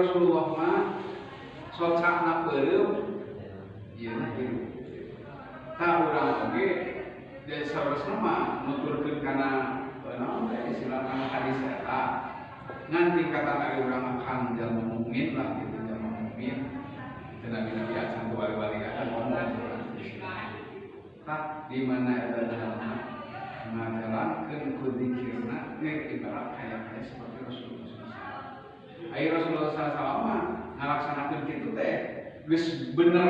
Rasulullah mah socana peureum ieu na hirup. Tah urang oge da saurasna mah nuturkeun kana naon teh istilahna hadis eta. Ngan tingkatan ari urang mah kan jalma mukmin lah gitu, jalma mukmin. Teu nabi-nabi acan wali-wali acan ngomong. Tah di mana eta jalma ngajalankeun ku zikirna geus ibarat kaya-kaya seperti Rasulullah SAW. Ari Rasulullah SAW mah ngalaksanakeun kitu teh geus bener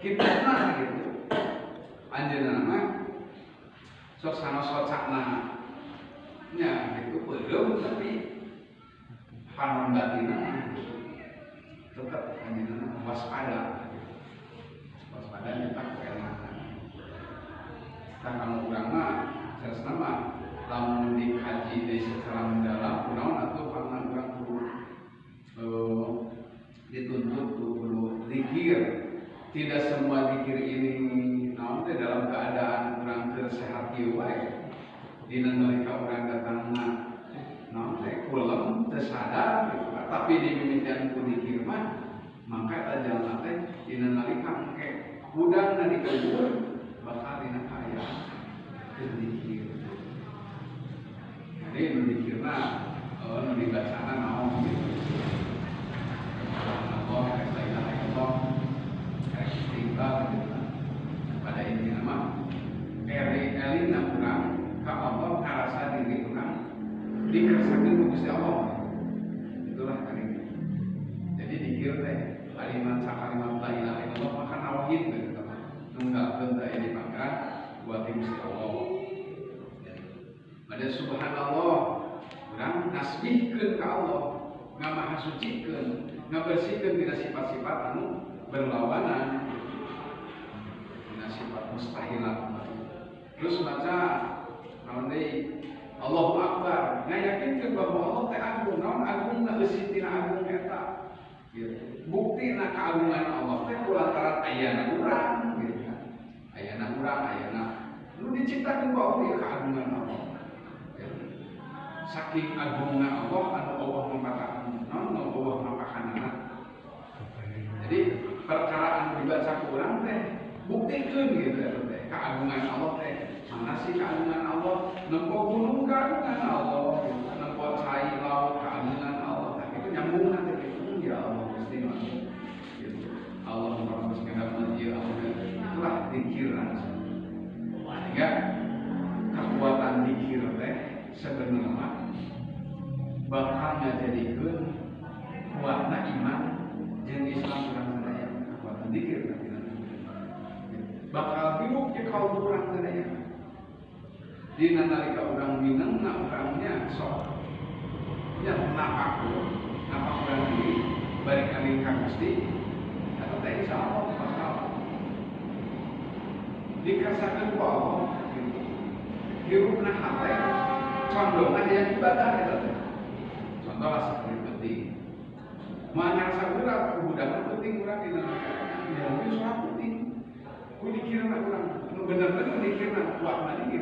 kituna gitu. Anjeunna mah sok sanos socana nya gitu peureum tapi panon batinna tetep anjeunna waspada gitu. Waspada nyetak keelangan. Tah kamu urang mah sanesna mah lamun dikaji deui secara mendalam kunaon atuh karena urang kudu dituntut kudu zikir. Tidak semua zikir ini naon teh dalam keadaan urang keur sehat kieu wae. Dina nalika urang datangna naon teh kulem teu sadar gitu. Tapi dimimitian ku zikir mah mangka eta jalma teh dina nalika engke hudangna dikubur bakal dina kaayaan keur zikir. Jadi nu zikirna nu dibacana naon gitu. Allah, la ilaha illallah, istighfar gitu. Pada intinya mah elingna urang ka Allah ngarasa diri urang dikersakeun ku Gusti Allah. Itulah kali. Jadi dikir teh kalimat sakalimat la ilaha illallah maka tauhid gitu. Nunggalkeun teh di pangkat buat Gusti Allah. Pada subhanallah urang nasbihkeun ka Allah, ngamahasucikeun, ngabersihkeun tina sifat-sifat anu berlawanan tina sifat mustahilat. Terus baca naon deui Allahu Akbar, ngayakinkeun bahwa Allah teh agung, naon agungna eusi tina agung eta. Gitu. Buktina keagungan Allah teh kulantaran ayana urang gitu kan. Ayana urang, ayana nu diciptakeun ku Allah ya keagungan Allah. Gitu. Saking agungna Allah anu Allah mapatakan naon Allah mapakanana. Jadi perkara anu dibaca ku urang teh buktikeun gitu eta teh keagungan Allah teh. Mana sih keagungan Allah? Nempo gunung keagungan Allah, gitu. Nempo cai laut keagungan Allah. Nah, itu nyambung nanti gitu. Ya Allah Gusti gitu. Allah memperbaiki segala ieu Allah. Itulah zikir langsung. Sehingga kekuatan zikir teh sebenarnya bakal ngajadikeun kuatna iman jeung Islam urang sadaya. Kekuatan zikir nanti bakal hidup di kaum urang sadaya. Dina nalika urang minangna urangnya sok nya napakur napak urang diri bari kaling ka Gusti eta teh insyaallah bakal dikasakeun ku Allah gitu. Hirupna hate condongna hayang ibadah eta teh. Contoh lah seperti penting. Moal ngarasa berat ku budak penting urang dina nalika mungkin sholat penting. Ku dikirna urang nu bener-bener dikirna kuatna dikir.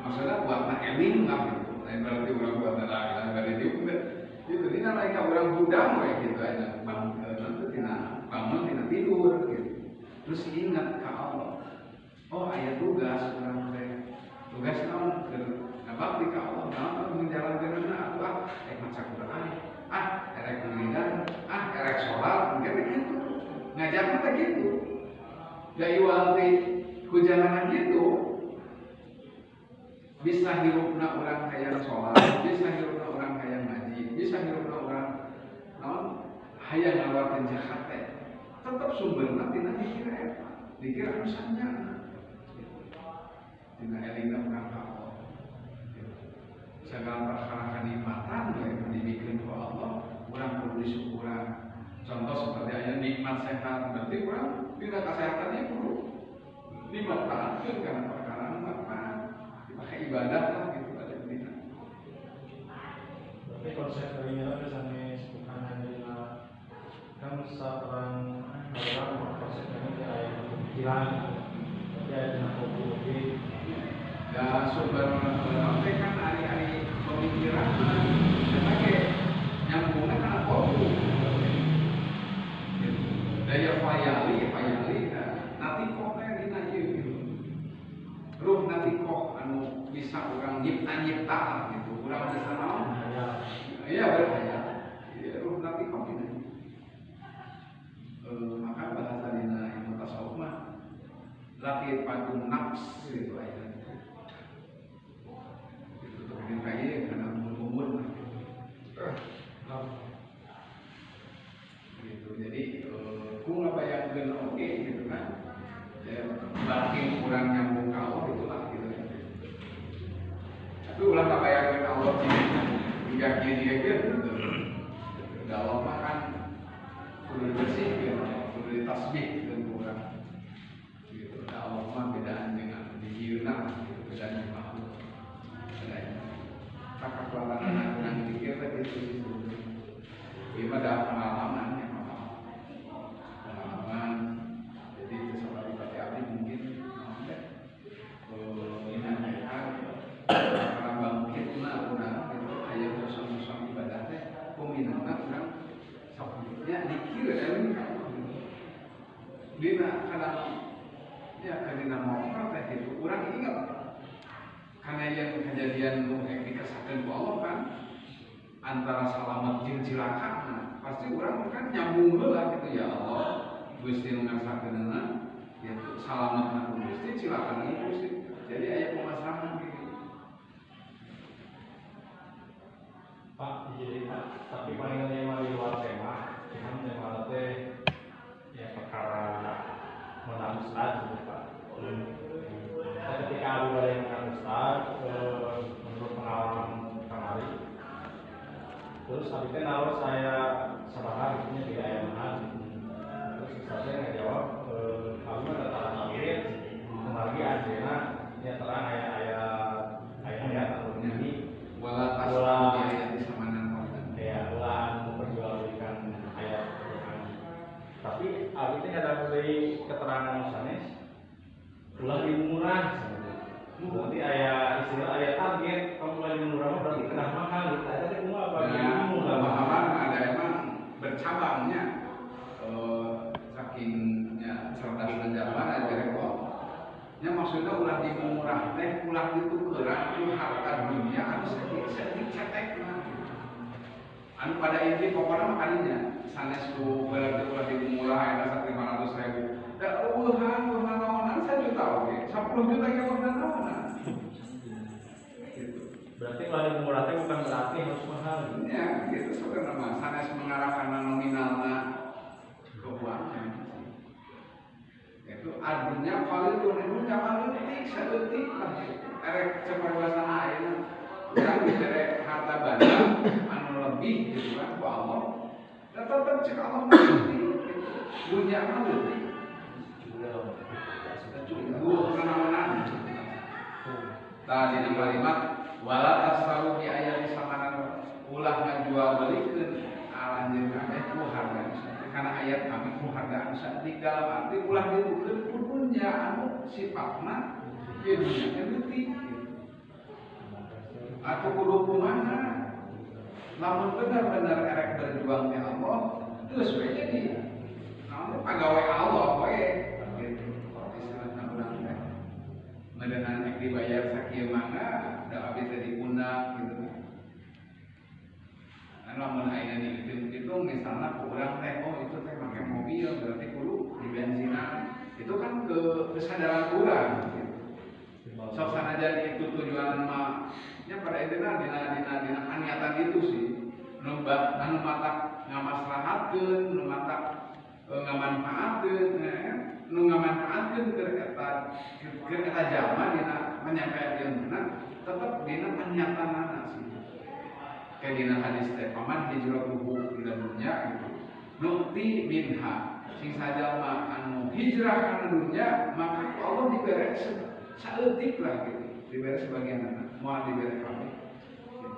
Maksudnya kuatna eling lah gitu. Lain berarti urang kuatna la ilaha illallah gitu. Dina nalika urang hudang we gitu aja bangun tina bangun tina tidur gitu. Terus ingat ka Allah. Oh aya tugas urang teh. Tugas naon keur ngabakti ka Allah, naon anu ngajalankeunna atuh ah rek maca Quran, ah rek wiridan, ah rek salat, mungkin gitu. Ngajarna teh gitu. Da iwal ti hujananan gitu. Bisa hirupna urang hayang salat, bisa hirupna urang hayang ngaji, bisa hirupna urang naon hayang ngaluarkeun zakat teh. Tetep sumberna tina dikir eta, dikir anu sanyana. Tina elingna urang ka Allah. Segala perkara kanikmatan we dibikeun ku Allah, urang kudu disyukuran. Contoh seperti aya nikmat sehat, berarti urang dina kasehatannya kudu dimanfaatkeun kana perkara anu manfaat. Dipakai ibadah lah gitu ada dina. Tapi konsep darinya itu sanes bukan hanya kan seorang orang konsep ini kayak pikiran, tapi ada dina kopi. Ya sumber nanti kan hari-hari pemikiran mah eta ge nyambung. nyambungna kana qalbu. Gitu. Daya khayali natikoh teh dina ieu gitu. Ruh natikoh anu bisa urang nyipta-nyipta gitu. Urang bisa naon? Iya berkhayal. Iya ruh natikoh dina. Maka bahasa dina ilmu tasawuf mah latifatun nafs gitu aya. Itu tuh dina ieu kana umur-umur mah gitu. Gitu. Jadi ku ngabayangkeun oge gitu kan. Ya, batin kurang nyambung ka Allah itulah gitu. Tapi ulah kabayangkeun Allah jika kieu gitu. Da Allah mah kan kudu dibersihkeun, kudu ditasbihkeun ku urang. Gitu. Da Allah mah bedaan dengan dijieunna gitu, bedaan jeung makhluk. Beda. Kakakuatan urang dikir teh gitu sih sebenarnya. Ieu mah da pengalaman ya, pengalaman. Jadi seperti abdi mungkin naon teh karena bangkitna urang gitu aya urusan-urusan ibadah teh kuminana urang sok nya dikir eling ka Allah gitu. Dina kadang ya kadina motor teh gitu urang ingat karena yang kejadian nu dikesakeun ku Allah kan antara salamet jeung cilaka pasti urang kan nyambung heula gitu ya Allah Gusti nu ngarsakeunna ya salametna ku Gusti cilakana ku Gusti. Jadi aya pemasaran gitu. Pak, jadi Pak, tapi paling tema di luar tema, cuman tema teh ya perkara menang ustaz gitu Pak. Nah, ketika aku ada yang menang ustaz, menurut pengalaman kemarin, terus tadi kan awal saya sabaha gitu nya di ayam mahal gitu. Terus ustaznya ngejawab, kamu ada tanah tawhid, kembali anjeuna ya terang ayat anu ini wala tasbi ayat samanan ya ulah memperjualbelikan ayat Quran. Tapi abdi teh ada deui keterangan sanes ulah dimurah. Berarti aya istilah aya target kalau ulah dimurah mah berarti kena mahal gitu. Eta teh kumaha apa ya, pemahaman ada emang bercabangnya sakingnya cerdas dan zaman ada rekor. Ya maksudnya ulah dimurah teh ulah ditukeran ku harta dunia anu saeutik cetekna. Anu pada inti pokoknya mah kadinya sanes ku berarti ulah dimurah eta 500.000. Da eueuhan naonan 1 juta oge, 10 juta ge eueuhan naonan. Gitu. Berarti ulah dimurah teh bukan berarti harus mahal. Ya, gitu sebenarnya mah sanes mengarahkan nominalna keuangan. Itu artinya qalilun dunya mah leutik saeutik lah. Erek cepat ayeuna urang dibere harta banda anu lebih gitu kan ku Allah. Da tetep cek Allah mah leutik gitu. Dunya mah leutik. Cukup nanaonan. Tah dina kalimat wala tasaru bi ayati samanan ulah ngajual belikeun aranjeun kabeh ku harga karena ayat kami ku harga anu saeutik dalam arti ulah ditukeun ku dunya anu sifatna ieu dunya teh leutik gitu. Atau kudu kumaha lamun benar-benar erek berjuang di Allah geus we jadi naon pagawe Allah we gitu. Istilahna urang teh meureunan rek dibayar sakieu mangga da abdi teh diundang gitu. Lamun ayeuna dihitung-hitung misalnya ku urang teh oh itu teh make mobil berarti kudu dibensinan itu kan ke kesadaran urang gitu. Sok sanajan itu tujuan mah nya pada intina dina kaniatan itu sih nu anu matak ngamaslahatkeun nu matak ngamanfaatkeun nu ngamanfaatkeun keur eta jalma dina menyampaikan ilmuna tetep dina panyatanana sih. Kayak dina hadis teh paman hijratuhu ila dunya gitu. Nu'ti minha sing sajalma anu hijrah kana dunya maka ku Allah dibere saeutik lah gitu. Dibere sebagian moal dibere kabeh. Gitu.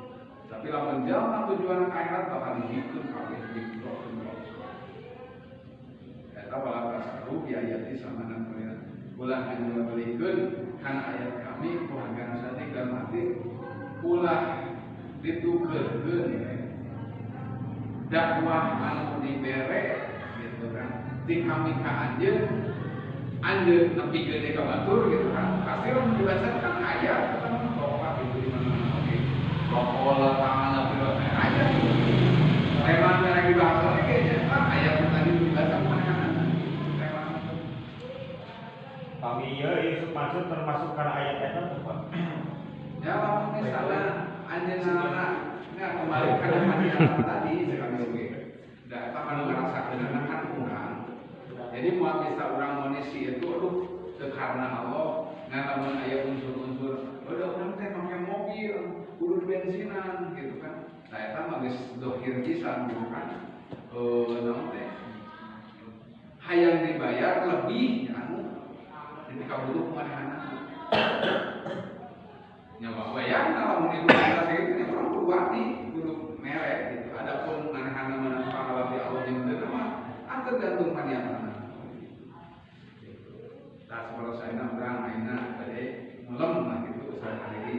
Tapi lamun jalma tujuan ka akhirat bakal dihikeun kabeh diplokeun ku Allah. Eta wala tasaru bi ayati samanan qalila. Ulah ngajual belikeun kana ayat kami ku harga nu saeutik dalam arti ulah ditukeurkeun Dakwah anu dibere gitu kan ti kami ka anjeun anjeun nepi gede ka batur gitu kan pasti lamun dibaca kan aya kan topak gitu di mana-mana oke waqala ta'ala fil ayat gitu. Tema yang dibahas lagi kayaknya kan ayat yang tadi dibaca mana-mana tema Kami ieu Yusuf Mansur termasuk karena ayat eta tuh Pak. Ya lamun misalnya anjeunna nah kembali kana paniatan tadi sekali oge. Da eta kan ngarasakeunana kan urang. Jadi moal bisa urang monisi itu aduh teu karena Allah ngan lamun aya unsur-unsur udah urang teh make mobil kudu bensinan gitu kan. Nah eta mah geus dohir pisan gitu kan. Naon teh hayang dibayar lebih anu jadi kabutuh manehna. Nyawa bayang lamun itu kita segitu nya urang kudu wani kudu mere gitu. Adapun manehna menang pahala di Allah jeung teu mah ah tergantung paniatana. Gitu. Tah sapertos ayeuna urang ayeuna bade melem lah gitu usaha diri.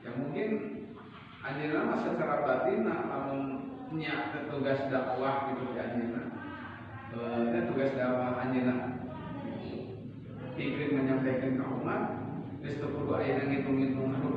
Ya mungkin anjeunna mah secara batin lamun nya tugas dakwah gitu di anjeunna. Tugas dakwah anjeunna pikeun menyampaikan ke umat geus teu kudu aya ngitung-ngitung aduh